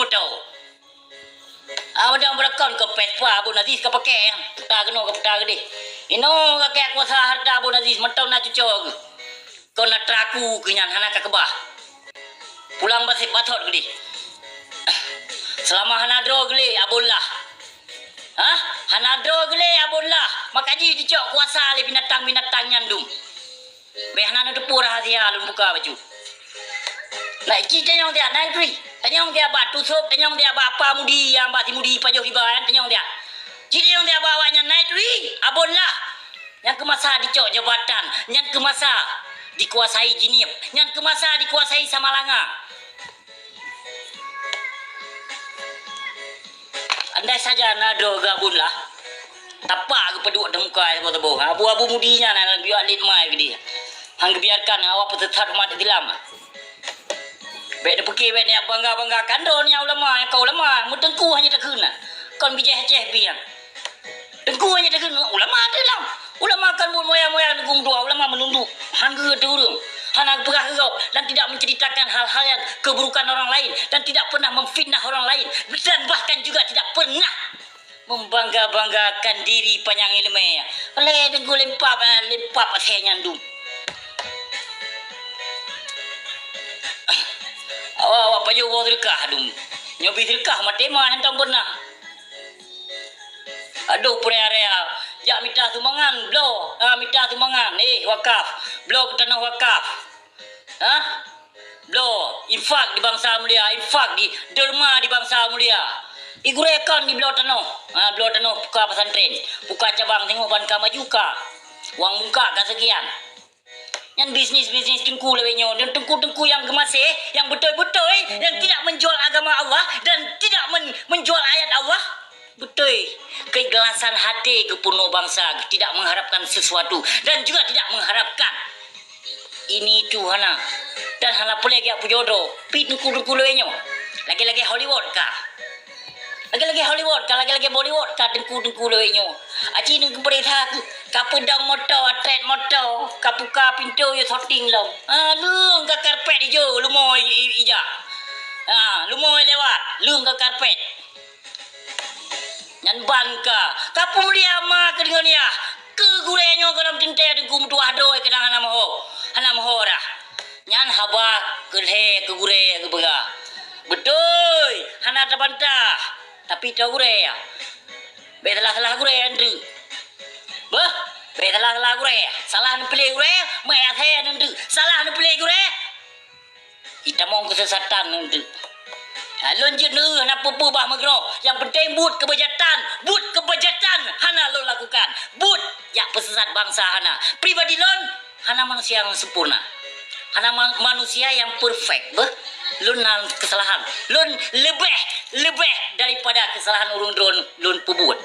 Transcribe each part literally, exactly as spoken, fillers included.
Beutôi. Ah, padang beulakon keu Vespa Abon Aziz ka pakai, puta keunoe ka puta keudeh. Inoe ka keu kuasa harta Abon Aziz, mantong na cucoe geuh. Kon na traku keu nyan hana ka keubah. Pulang basét batot keudeh. Seulama hana droe geulé Abon lah. Hah? Hana droe geulé Abon lah. Maka jih dicok kuasa lé binatang-binatang nyan dum. Bèk hana neuteupeue rahasia lôn buka bacut. Nak ci tanyong tiat, na tui. Tanyong tiat bak Tusop, tanyong tiat bak Apa Mudi nyang bak si Mudi pajoh riba nyan, tanyong tiat. Ci tanyong tiat bak awak nyan, na tui. Abon lah. Nyang keu masa dicok jabatan, nyang keu masa dikuasai Jeunieb, nyang keu masa dikuasai Samalanga. Andai saja na droe gabun lah, tapak geupeuduek di muka saboh-saboh. Abu-abu Mudi nyan hana geuyue lét mai keudeh. Han geubiarkan awak peusesat umat Islam. Bèk neupeuke, bèk neubangga-banggakan droeneuh ulama, nyang ka ulama, meuteungku hana takheun na. Kon bijéh Aceh pih nyan. Teungku hana takheun ulama teuh lam. Ulama kan buet moyang-moyang teungku meutuah, ulama meununduk. Han geu teu ureueng. Hana geupeugah geuh dan tidak menceritakan hal-hal yang keburukan orang lain dan tidak pernah memfitnah orang lain dan bahkan juga tidak pernah membangga-banggakan diri panyang ileumèe. Lé teungku lempap, eh, lempap asèe nyan dum. Awak, awak pajoh boh seudeukah dum. Nyoe bit seudeukah maté ma hantom pernah. Adoh, peureulèe-reulèe. Jak mita sumbangan, bloe. Ah, mita sumbangan. Eh, wakaf. Bloe keu tanoh wakaf. Hah? Bloe, infak di bansa mulia, infak di derma di bansa mulia. I gurèe kon dibloe tanoh. Ha, bloe tanoh buka pesantren, buka cabang, teungoh ban ka maju ka. Wang muka ka seukian. Nyan bisnis-bisnis teungku lawét nyoe, dan teungku-teungku nyang geumaséh, nyang beutôi-beutôi, nyang tidak menjual agama Allah dan tidak men-, menjual ayat Allah. Beutôi, keikhlasan hati geupeurunoe bansa, tidak mengharapkan sesuatu dan juga tidak mengharapkan ini itu hana. Dan hana peureulèe geujak peujodoh, pih teungku-teungku lawét nyoe. Lagèe-lagèe Hollywood ka. Lagèe-lagèe Hollywood ka, lagèe-lagèe Bollywood ka, teungku-teungku lawét nyoe. Aci neuk geupeuriksa ka peudong moto, atret moto, ka buka pintoe yue syuting lom. Ha, leueng ka karpet ijo, leumo i-, i-, ija. Ha, leumo lewat, leueng ka karpet. Nyan ban ka, ka peumulia ma keu deungon yah. Keu gurèe nyoe gohlom teuntèe teungku meutuah droe keudang hana moho, hana moho rah. Nyan haba keu lhèe keu gurèe geupeugah. Beutôi, hana tabantah. Tapi toh gurèe, ya. Bèk salah-salah gurèe neuteuek. Beuh, bèk salah-salah gurèe. Salah neupiléh gurèe, meu'èk asèe neuteuek. Salah neupiléh gurèe, itamong keusesatan neuteuek. Ha, lôn jeuet neueu hana peue-peue bah meugroe. Nyang penting buet keubeujakan, buet keubeujakan hana lôn lakukan. Buet jak peusesat bansa hana. Pribadi lôn, hana manusia nyang sempurna. Hana ma-, manusia nyang perfect, beuh. Lôn na keusalahan. Lôn leubeh, leubeh daripada keusalahan ureueng droe lôn peubuet.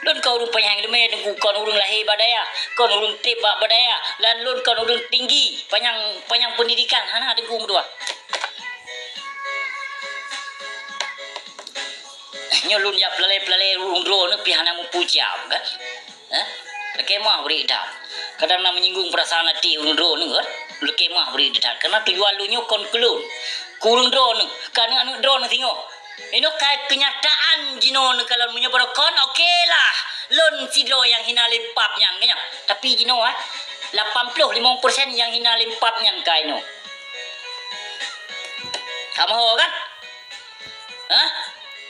Lôn kon ureueng panyang ileumèe, teungku, kon ureueng lahé bak dayah, kon ureueng trép bak, bak dayah, dan lôn kon ureueng tinggi, panyang, panyang pendidikan, hana teungku meutuah. Nyoe lôn jak peulalé-peulalé ureueng droeneuh pih hana meupucam, kan? Eh? Lakèe meu'ah bri that. Kadang na menyinggung perasaan hati ureueng droeneuh, kan? Lakèe meu'ah bri that. Karena tujuan lôn nyoe kon keu lôn. Keu ureueng droeneuh, keu aneuk-aneuk droeneuh singoh. Inoe ka keunyataan jinoe neukalon meunyoe barokon, oke lah. Lôn sidroe nyang hina lempap nyan, kan nyoe. Tapi jinoe, eh, lapan ploh limong persen nyang hina lempap nyan ka inoe. Kamoe, kan? Hah?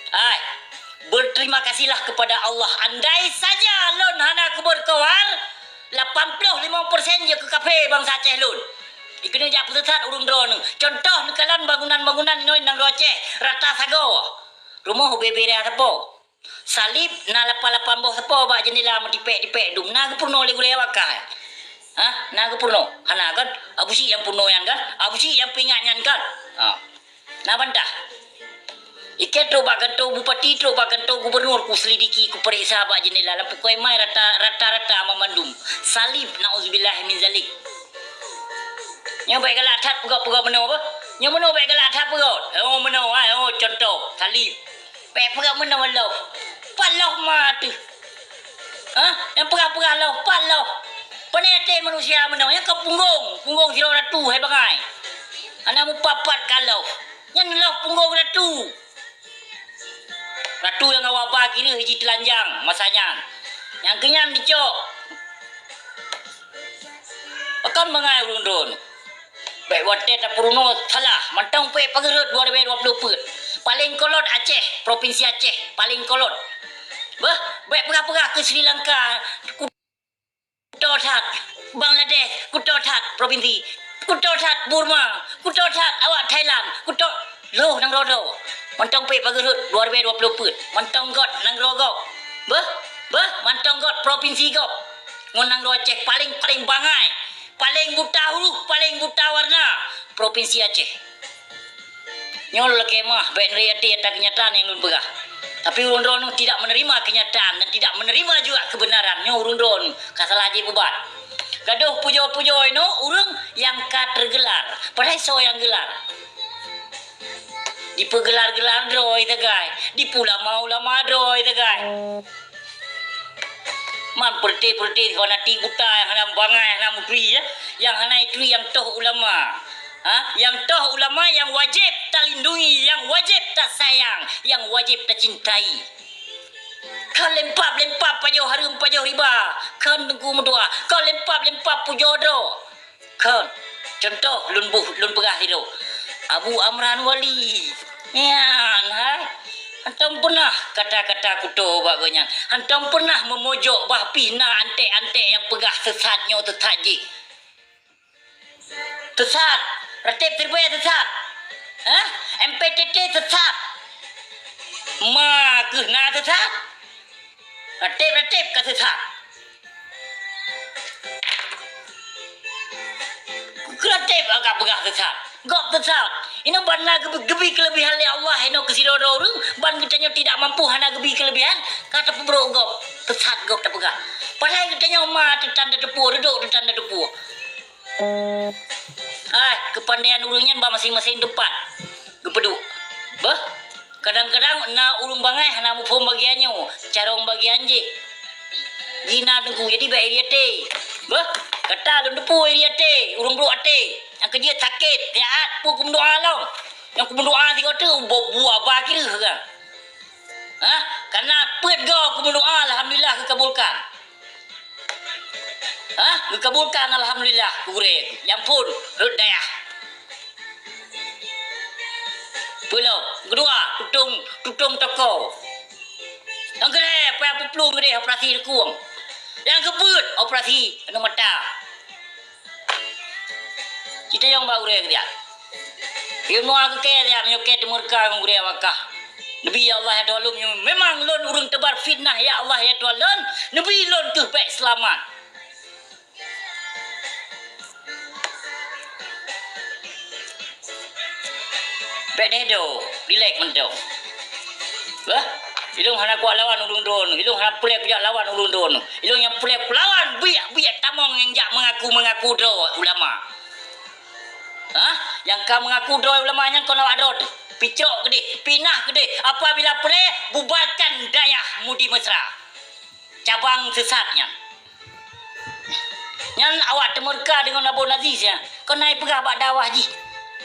Hai, berterima kasihlah kepada Allah. Andai saja lôn hana keubeureukobar, lapan ploh limong persen jeuet keu kafé bansa Aceh lôn. Ikeuneuk jak peusesat ureueng droeneuh. Contoh neukalon bangunan-bangunan inoe nanggroe Aceh, rata sagoe. Rumoh ubé-bé raya sapo. Saleb na lapan-lapan boh sapo bak jeundela meutipék-tipék dum. Na geupeurunoe lé gurèe awak kah? Hah? Na geupeurunoe? Hana kan? Abusyik nyang peurunoe nyan kan? Abusyik nyang peuingat nyan kan? Ha. Na bantah. Ikèe trok bak kantô bupati, trok bak kantô gubernur, kuselidiki, kupeuriksa bak jeundela, lam pukoi mai rata, rata-rata mamandum. Saleb, nauzubillah min zalik. Nyoe bèk galak that peugöt-peugöt meunoe beuh. Nyoe meunoe bèk galak that peugöt. Oh, meunoe, ai, oh, contoh, saleb. Bèk peugöt meunoe lom. Pat lom ma teuh. Hah? Nyang peugah-peugah lom, pat lom. Pane até manusia meunoe, nyan ka punggong, punggong sidroe ratu hai bangai. Hana mupat-pat ka lhôh. Nyan lhôh punggong ratu. Ratu nyang awak ba kireuh jiteulanjang masa nyan. Nyang keu nyan dicok. Pakon bangai ureuëng droeneuh. Bék watée tapeurunoe salah, mantong pék pageureuet dua ribée dua puluh peuet. Paleng kolot Aceh, provinsi Aceh, paleng kolot. Beuh, bék peugah-peugah keu Sri Lanka, kuto that, Bangladesh, kuto that, provinsi, kuto that, Burma, kuto that, awak Thailand, kuto, loh nanggroe droe. Mantong pék pageureuet dua ribée dua puluh peuet, mantong göt nanggroe gob. Beuh, beuh, mantong göt provinsi gob. Ngon nanggroe Aceh paleng, paleng bangai. Paleng buta huruf, paleng buta warna, provinsi Aceh. Nyoe lagée mah, bék neurayek até ata keunyataan nyang lôn peugah. Tapi ureuëng droeneuh tidak menerima kenyataan dan tidak menerima juga kebenaran. Nyoe ureuëng droeneuh ka salah jih bubat. Gadôh pujoe-pujoe inoe ureuëng nyang ka tergelar. Padahai soe nyang gelar? Dipeugelar-gelar droe sagai, dipeulama-ulama droe sagai. Man peureté-peureté fanatik buta nyang hana bangai, hana meuturi, ya. Nyang hana ituri nyang toh ulama. Ha? Nyang toh ulama nyang wajéb talindungi, nyang wajéb tasayang, nyang wajéb tacintai. Kon lempap-lempap pajoh hareuem pajoh riba, kon teungku meutuah, kon lempap-lempap pujoe droe. Kon, contoh lôn buh, lôn peugah sidroe. Abu Amran Wali. Nyan, hai. Hantom peunah kata-kata kuto bak gobnyan. Hantom peunah meumojok bah pih na antek-antek nyang peugah sesat nyoe sesat jih. Sesat. Rateb Siribée sesat. Hah? M P T T sesat. Ma keuh na sesat. Rateb-rateb ka sesat. Keu rateb ka peugah sesat. Gob sesat. Inoe ban na geubi, geubi keuleubihan lé Allah inoe keu sidroe-droe ureuëng, ban geutanyoe tidak mampu hana geubi keuleubihan, ka tapeubrok gob. Sesat gob tapeugah. Padahai geutanyoe ma teutan tateupeue, reudok teutan tateupeue. Hai, keupandaian ureuëng nyan bak maséng-maséng teumpat geupeuduek. Beuh, kadang-kadang na ureuëng bangai hana muphom bagian nyoe, carông bagian jih. Jih na teungku, jadi bék iri até. Beuh, gata lôn teupeue iri até, ureuëng brok até. Nyang keujeuet sakét, siat peue kumeudoá lom. Nyang kumeudoá sigoe teuk, bu-, buah ba kireuh kan. Hah? Kana peuet goe kumeudoá, alhamdulillah geukabulkan. Hah? Geukabulkan, alhamdulillah, gurée. Nyang phon, rot dayah. Peulom, keudua, tutong, tutong toko. Nyang keulhée, payah peuplueng keudeh operasi deukong. Nyang keupeuet, operasi aneuk mata. Citayong bak gurée keudeh. Ilmu ageuke dia meunyoe ke teumeureuka ngon gurée wakah. Nebi ya Allah ya Tuhan lôn, memang lôn ureuëng teubar fitnah ya Allah ya Tuhan lôn, nebi lôn keuh bék seulamat. Bék deh do, rilek mantong. Bah, ilong hana kuat lawan ulôn droe nyoe, ilong hana peureulée kujak lawan ulôn droe nyoe. Ilong nyang peureulée kulawan biek-biek tamong nyang jak mengaku-mengaku droe ulama. Hah? Nyang ka mengaku droe ulama nyan kon awak droe teuh. Picok keudeh, pinah keudeh. Apabila peureulée, bubarkan dayah Mudi Mesra. Cabang sesat nyan. Nyan awak teumeureuka deungon Abon Aziz nyan. Kon na ipeugah bak dakwah jih.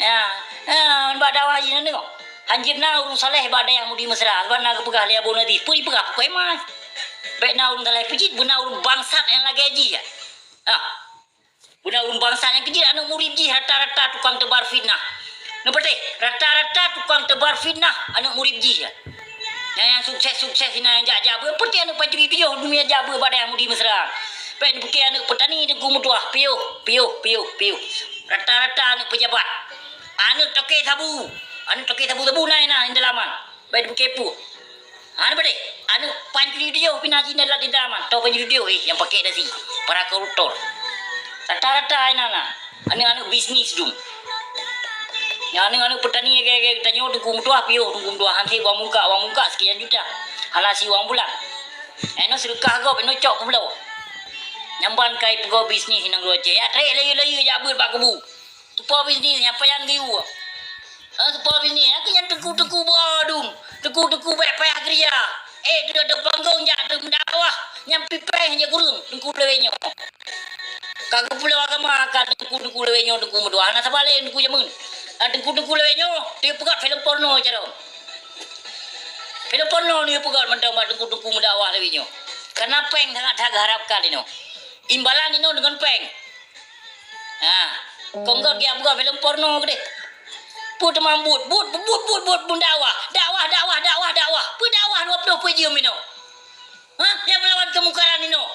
Ya, ya, bak dakwah jih nyan deungoe. Hanjeuet na ureuëng saleh bak dayah Mudi Mesra, sabab na geupeugah lé Abon Aziz. Peue ipeugah pukoi mai. Bék na ureuëng saleh peucit, beuna ureuëng bangsat nyang lagée jih ya. Ha. Beuna ureuëng bangsat nyang keujeuet, aneuk murit jih rata-rata tukang teubar fitnah. Neupatéh, rata-rata tukang teubar fitnah aneuk murit jih. Nyang, nyang sukses-sukses sinan nyang jak-jak beuet, peureulée aneuk pancuri tujoh dum nyang jak beuet bak dayah Mudi Mesra. Bék neupiké aneuk peutani teungku meutuah, piôh, piôh, piôh, piôh. Rata-rata aneuk peujabat. Aneuk toke sabu. Aneuk toke sabu-sabu na, na, indalaman. Bék neupiké peue. Hana padeh. Aneuk pancuri tujoh pih na cit lam didalaman. Toh pancuri tujoh, eh, nyang pakai dasi. Para koruptor. Rata-rata inan na. Aneuk-aneuk bisnis dum. Nyang aneuk-aneuk peutani gaya-gaya geutanyoe teungku meutuah piôh, teungku meutuah. Hanse wang mungkak, wang mungkak sekian juta. Hana si wang bulan. Eno seudeukah gob, eno cok keubloe. Nyang ban kai peugoe bisnis inong roce. Ya trek layeue-layeue jak beuet bak kubu. Tupo bisnis nyan pajan geuyue. Ha, tupo bisnis nyan keu nyan teungku-teungku beu dum. Teungku-teungku bék payah keurija. Eh, dudoe di panggong jak meudakwah. Nyang pipéh jak kureueng teungku lawét nyoe. Ka geupulo agama ka teungku-teungku lawét nyoe teungku meudoa. Hana sabalé teungku jameun. Teungku-teungku lawét nyoe, teupeugah filem porno carông. Filem porno ni peugah mantong bak teungku-teungku meudakwah lawét nyoe. Karena péng sangat that geuharapkan inoe. Imbalan inoe deungon péng. Ha, konggot dia buka filem porno keudeh. Peue teuma buet, buet, buet, buet, buet, buet, buet dakwah. Dakwah, dakwah, dakwah, dakwah. Peue dakwah dua ploh peue jeuem inoe? Ha, nyang meulawan keumungkaran inoe.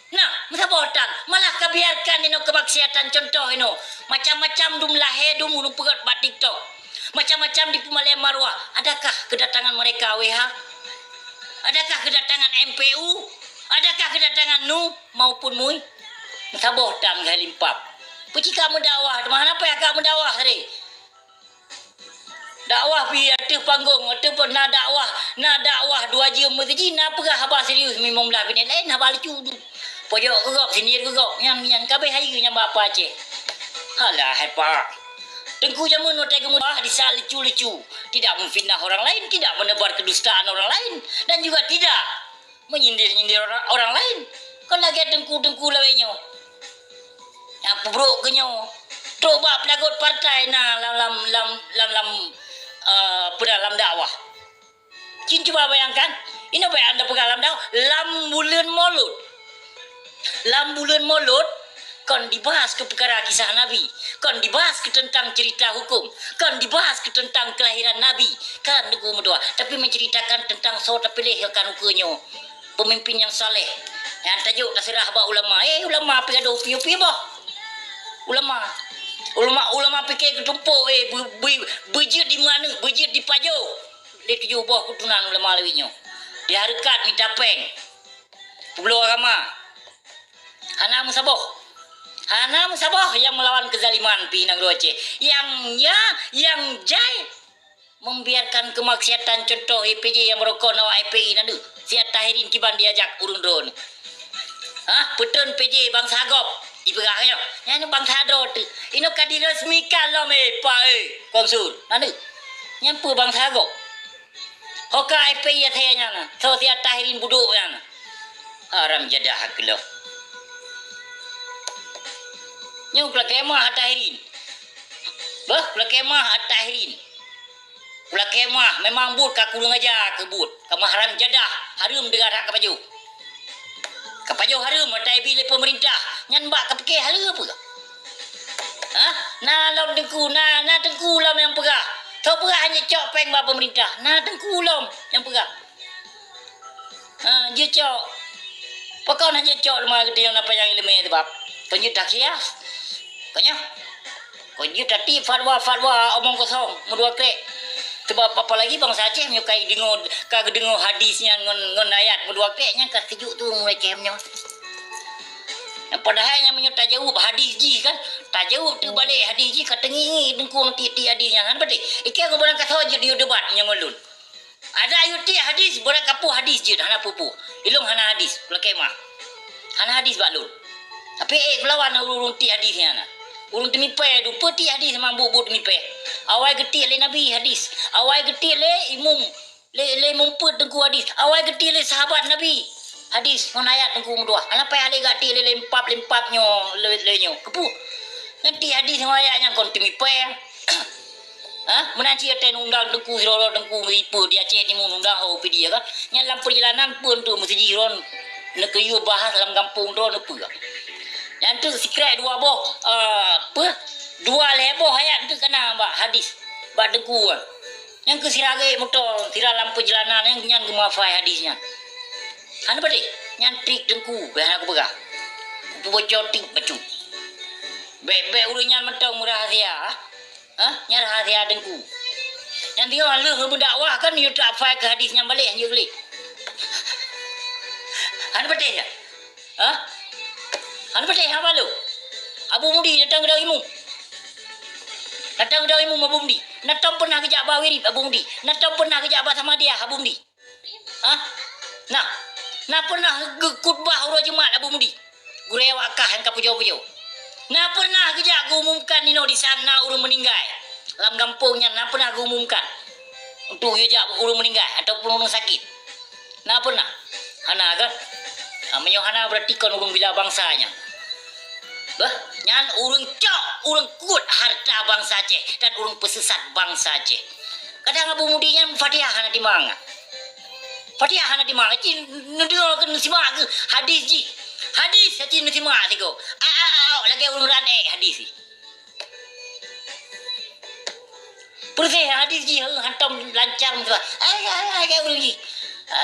Nah, meusaboh tan, malah kabiarkan inoe keumaksiatan, contoh inoe. Macam-macam dum lahé dum ureuëng peugét bak TikTok. Macam-macam dipeumalée maruah. Adakah kedatangan mereka W H? Adakah kedatangan M P U? Adakah kedatangan nu maupun mui? Saboh tam geuh limpab. Peucika meudakwah, teuma hana payah ka meudakwah tadi. Dakwah pi ateueh panggong, ateueh pe-, na dakwah, na dakwah dua jeuem meuseujid, na peugah haba serius limong blaih minét laén, haba lucu tu. Pojok keu gob, sindir keu gob, nyan, nyan kabeh hayeue nyang bak Aceh. Alah, hai Pak. Teungku jameun watée geumeudakwah di saat lucu-lucu, tidak memfitnah orang lain, tidak menebar kedustaan orang lain, dan juga tidak menyindir-nyindir orang, orang lain. Kon lagée teungku-teungku lawét nyoe. Nyang peubrok keu nyoe. Trok bak peulagot partai na lam, lam, lam, lam, lam, eh, peue lam dakwah. Cit cuba bayangkan, inoe bak anda peugah lam dakwah, lam buleuen Maulud. Lam buleuen Maulud, kon dibahas keu peukara kisah Nabi, kon dibahas keu teuntang cerita hukum, kon dibahas keu teuntang kelahiran Nabi, kan teungku meudakwah, tapi menceritakan tentang soe tapiléh kan ukeue nyoe, pemimpin nyang saleh, nyang tajok taseurah bak ulama. Eh, ulama pih gadôh upie-upie boh. Ulama. Ulama, ulama pike keutumpok, eh, beu-, beu-, beujeuet di meuaneuk, beujeuet di pajoh. Lé tujoh boh keutunan ulama lawét nyoe. Di hareukat mita péng. Peubloe agama. Hana meusaboh. Hana meusaboh nyang meulawan keuzaliman pih nanggroe Aceh. Nyang, ya, nyang jai membiarkan keumaksiatan, contoh P J nyang meurokok ngon F P I nyan deuh. Siat Tahirin kiban diajak ureuëng droeneuh. Hah? Peuteun P J bansa gob. Ipeugah nyoe. Nyan bansa droe teuh. Inoe ka diresmikan lom, eh, Pak, eh, Konsul. Nyan deuh. Nyan peue bansa gob? Ho ka F P I asai nyan na. Soe Siat Tahirin budok nyan na. Haram jadah keulôh. Nyoe kulakée meuah Atta Hairin. Beuh, kulakée meuah Atta Hairin. Kulakée meuah, memang buet ka kureueng aja keu buet. Kamoe haram jadah, hareuem deungon that kapajoh. Kapajoh hareuem, Atta Hairin lé peumeurintah. Nyan bak kapike haleue peue? Hah? Na lom teungku, na, na teungku lom nyang peugah. Soe peugah hana cok péng bak peumeurintah? Na teungku lom nyang peugah. Ha, jeuet cok. Pakon hana jeuet cok teuma geutanyoe na panyang iéleumé teuh bab. Kon jeuet takhias. Kon nyoe. Kon jeuet tatieb fatwa-fatwa omong kosong, meudua krek. Sebab apalagi bansa Aceh meunyoe ka deungoe, ka geudeungoe hadis nyan ngon, ngon ayat meudua krek, nyan ka sejuk tu mulai cem nyoe. Padahai nyan meunyoe tajaweueb hadis jih kan, tajaweueb teubalek hadis jih ka teungieng-ngieng teungku tieb-tieb hadis nyan, kan beutôi? Ikeu geuboh nyan ka soe jeuet yue debat nyoe ngon lôn. Adak yue tieb hadis, beurangkapeue hadis jeuet, hana peue-peue. Ilôn hana hadis, lakée meuah. Hana hadis bak lôn. Tapi ék beulawan ureuëng tieb hadis nyan na. Ureuëng teumipée, dupeue tieb hadis mambuk-buk teumipée. Awai geutieb lé Nabi hadis. Awai geutieb lé imum, lé, lé mumpeuet teungku hadis. Awai geutieb lé sahabat Nabi hadis ngon ayat teungku meudoá. Hana payah lé gak tieb lé lempap-lempap nyoe, lé, lé nyoe. Keupeue? Nyan tieb hadis ngon ayat nyan kon teumipée. Hah? Meunan cit watée undang teungku sidroe-droe teungku meusipeue di Aceh Timu undang ho video kan. Nyan lam peurjalanan peue tu meuseujih droe neukeuyue bahas lam gampông droe neupeue. Nyan tu sikrek dua boh, eh, peue? Dua lhée boh ayat tu kana bak hadis bak teungku kan. Nyan keu sira gét moto, sira lam peurjalanan nyan, nyan geumafai hadis nyan. Hana padeh, nyan trik teungku, beh hana kupeugah. Kuboco trik bacut. Bék-bék ureuëng nyan mantong meurahsia, ah. Hah? Nyan rahsia teungku. Nyan teungoh lheueh meudakwah kan, yue tafai keu hadis nyan balek, hanjeuet gleh. Hana patéh ya? Hah? Hana patéh haba lôn? Abu Mudi datang keu dakwah imum. Datang keu dakwah imum Abu Mudi. Na tom peunah geujak bak Wirib Abu Mudi. Na tom peunah geujak bak Samadiyah Abu Mudi. Hah? Nah, na peunah geukhutbah uroe Jumat Abu Mudi? Gurée awak kah nyang ka pujoe-pujoe. Na peunah geujak geuumumkan inoe di saat na ureuëng meuninggai? Lam gampông nyan na peunah geuumumkan untuk geujak ureuëng meuninggai ataupun ureuëng sakét? Na peunah? Hana kan? Ha, meunyoe hana, berarti kon ureuëng bila bansa nyan. Bah, Nyan ureuëng cok, ureuëng kut harta bansa Aceh dan ureuëng peusisat bansa Aceh. Kadang Abu Mudi nyan Fatihah hana timang. Fatihah hana timang. Cit neudeungoe keu neusimak keu hadis jih. Hadis cit neusimak sigoe. A, a, a, a, lagée ureuëng ranék hadis jih. Peureuséh hadis jih, hántom lancar meutuah. Ai, ai, ai, lagée ureuëng jih.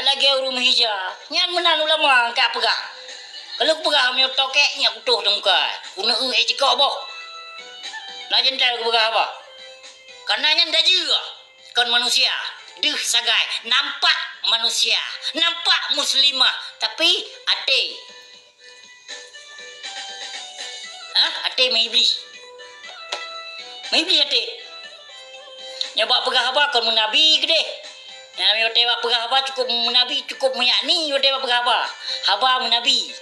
Lagée ureuëng hija. Nyan meunan ulama ka peugah. Kalau peugah meunyoe tokek nyak kutoh dong kai. Kuneu ék cikok boh. Na jentel kupeugah haba. Karena nyan dajeue kon manusia. Deuh sagai nampak manusia, nampak muslimah, tapi até Hah? Até meuiblih. Meuiblih até. Nyoe bak peugah haba kon meunabi keudeh. Nyan watée bak peugah haba cukup meunabi, cukup meuyakni watée bak peugah haba. Haba meunabi.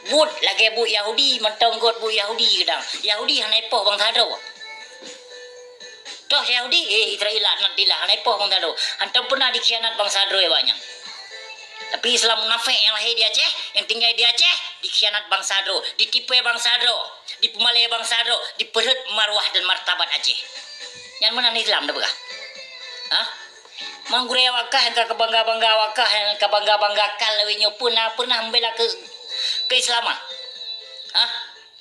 Buet lagée buet Yahudi, mantong göt buet Yahudi kadang. Yahudi hana ipoh bansa droe. Toh Yahudi, eh, Israel laknatillah, hana ipoh bansa droe. Hántom peunah dikhianat bansa droe awaknyan. Tapi Islam munafék nyang lahé di Aceh, nyang tinggai di Aceh, dikhianat bansa droe, ditipée bansa droe, dipeumalée bansa droe, dipeurhot marwah dan martabat Aceh. Nyan meunan Islam tapeugah. Hah? Mang gurée awak kah nyang ka bangga-bangga awak kah nyang ka bangga-bangga kal lawét nyoe peuna, peunah membela ke, keislaman? Hah?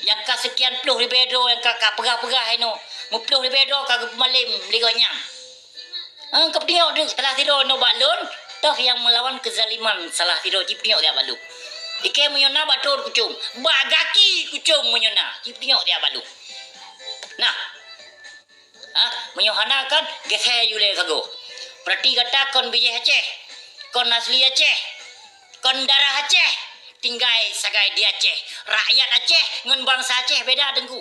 Nyang ka seukian ploh ribée droe nyang ka, ka peugah-peugah inoe, meuploh ribée droe ka geupeumalém lé gobnyan. Hah, ka peutingok deuh salah sidroe inoe bak lôn, toh nyang meulawan keuzaliman salah sidroe, cit peutingok siat bak lôn. Ikée meunyoe na bak thon kucom, bak gaki kucom meunyoe na, cit peutingok siat bak lôn. Nah. Hah, meunyoe hana kan, geusée yue lé sagoe. Peurati gata kon bijéh Aceh, kon asli Aceh, kon darah Aceh, tinggai sagai di Aceh. Rakyat Aceh ngon bansa Aceh beda teungku.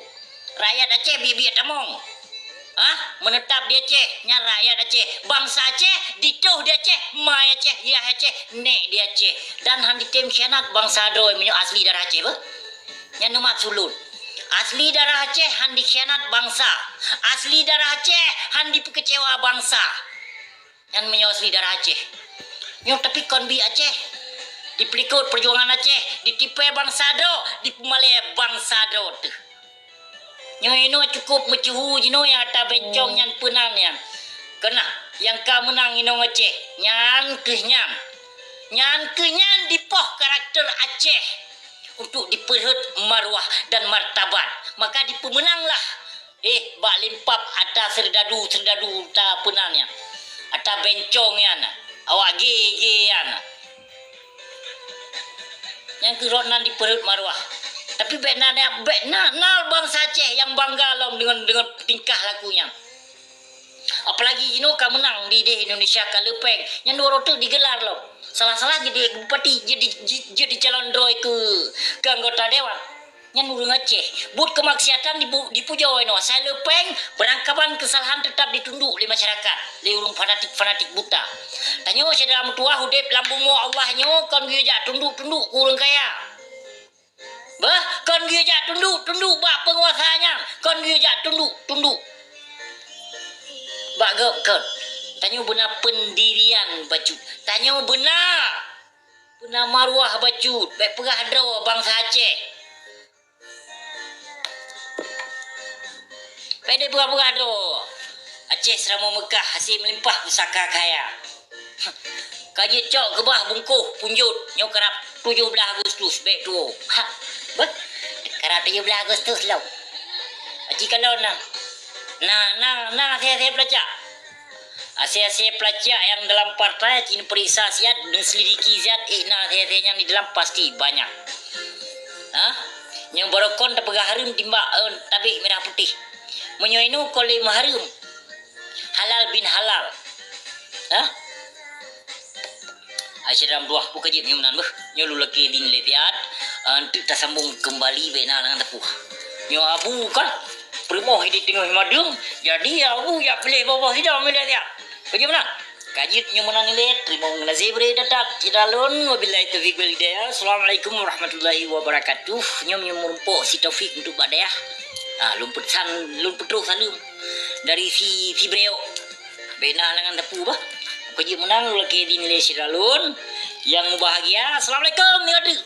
Rakyat Aceh biet-biet tamong. Hah, meuneutab di Aceh, nyan rakyat Aceh. Bansa Aceh, ditoh di Aceh, mai Aceh, yah Aceh, nék di Aceh. Dan han jitem khianat bansa droe meunyoe asli darah Aceh beuh. Nyan neumaksud lôn. Asli darah Aceh han dikhianat bansa. Asli darah Aceh han dipeukeucewa bansa. Nyan meunyoe asli darah Aceh. Nyoe tapi kon bi Aceh. Dipeulikot peujuangan Aceh, ditipée bansa droe, dipeumalée bansa droe teuh. Nyoe inoe cukup meucuhu jinoe nyang ata bencong nyan peunan nyan. Keunah nyang ka meunang inong Aceh, nyan keuh nyan. Nyan keuh nyan dipoh karakter Aceh. Untuk dipeurhot marwah dan martabat, maka dipeumeunanglah, eh, bak limpab ata seurdadu-seurdadu ta peunan nyan, ata bencong nyan, awak gé-gé nyan. Nyan keuh rot nan dipeurhot marwah. Tapi bék na, bék na, na bansa Aceh nyang bangga lom deungon, deungon tingkah laku nyan. Apalagi jinoe ka meunang di, di Indonesia ka leupeng. Nyan dua roh teuk digelar lom. Salah-salah jadi bupati, jadi, jadi calon droe keu, keu anggota dewan. Nyan ureuëng Aceh. Buet keumaksiatan dipu-, dipujoe inoe. Asai leupeng, beurangkaban keusalahan teutap ditunduk lé masyarakat, lé ureuëng fanatik-fanatik buta. Tanyoe syedara meutuwah udeb lam bumoe Allah nyoe kon geuyue jak tunduk-tunduk keu ureuëng kaya. Bah, kon geuyue jak tunduk-tunduk bak peunguasa nyan, kon geuyue jak tunduk-tunduk bak gob kon. Tanyoe beuna peundirian bacut. Tanyoe beuna, beuna marwah bacut. Bék peugah droe bansa Aceh. Bék deuh peugah-peugah droe. Aceh seuramoe Meukah, hase meulimpah pusaka kaya. Ka jeuet cok keubah bungkôh punjot nyoe karab tujoh blaih Agustus bék tuwoe. Ha, beuh, karab tujoh blaih Agustus lom. Aji kalon na. Na, na, na asai-asai peulacak. Asai-asai peulacak nyang dalam partai cit neupeuriksa siat, neuselidiki siat, ék na asai-asai nyang di dalam pasti banyak. Hah? Nyoe barokon tapeugah hareuem timbak, eh, tabek mirah putéh. Meunyoe inoe kon lé meuhareuem. Halal bin halal. Hah? Ai syedara meutuwah, peue ka jeuet nyoe meunan beuh. Nyoe lôn lakée idin lé siat, eh, eunteuk tasambong keumbali bék na lam teupeu. Nyoe Abu kan peurumoh di teungoh madeueng, jadi Abu jak piléh boh-boh sidang milée siat. Ka jeuet meunan? Ka jeuet nyoe meunan ilée, teurimong gaséh bri that-that. Syedara lôn, wabillahi taufiq wal hidayah. Assalamualaikum warahmatullahi wabarakatuh. Nyoe, nyoe meurumpok si Taufik untuk bak dayah. Ah, lôn peusan, lôn peutroh saleuem dari si, si Breok. Bék na lam teupeu bah. Ka jeuet meunan lôn lakée idin lé syedara lôn nyang mubahgia. Assalamualaikum, ya deuh.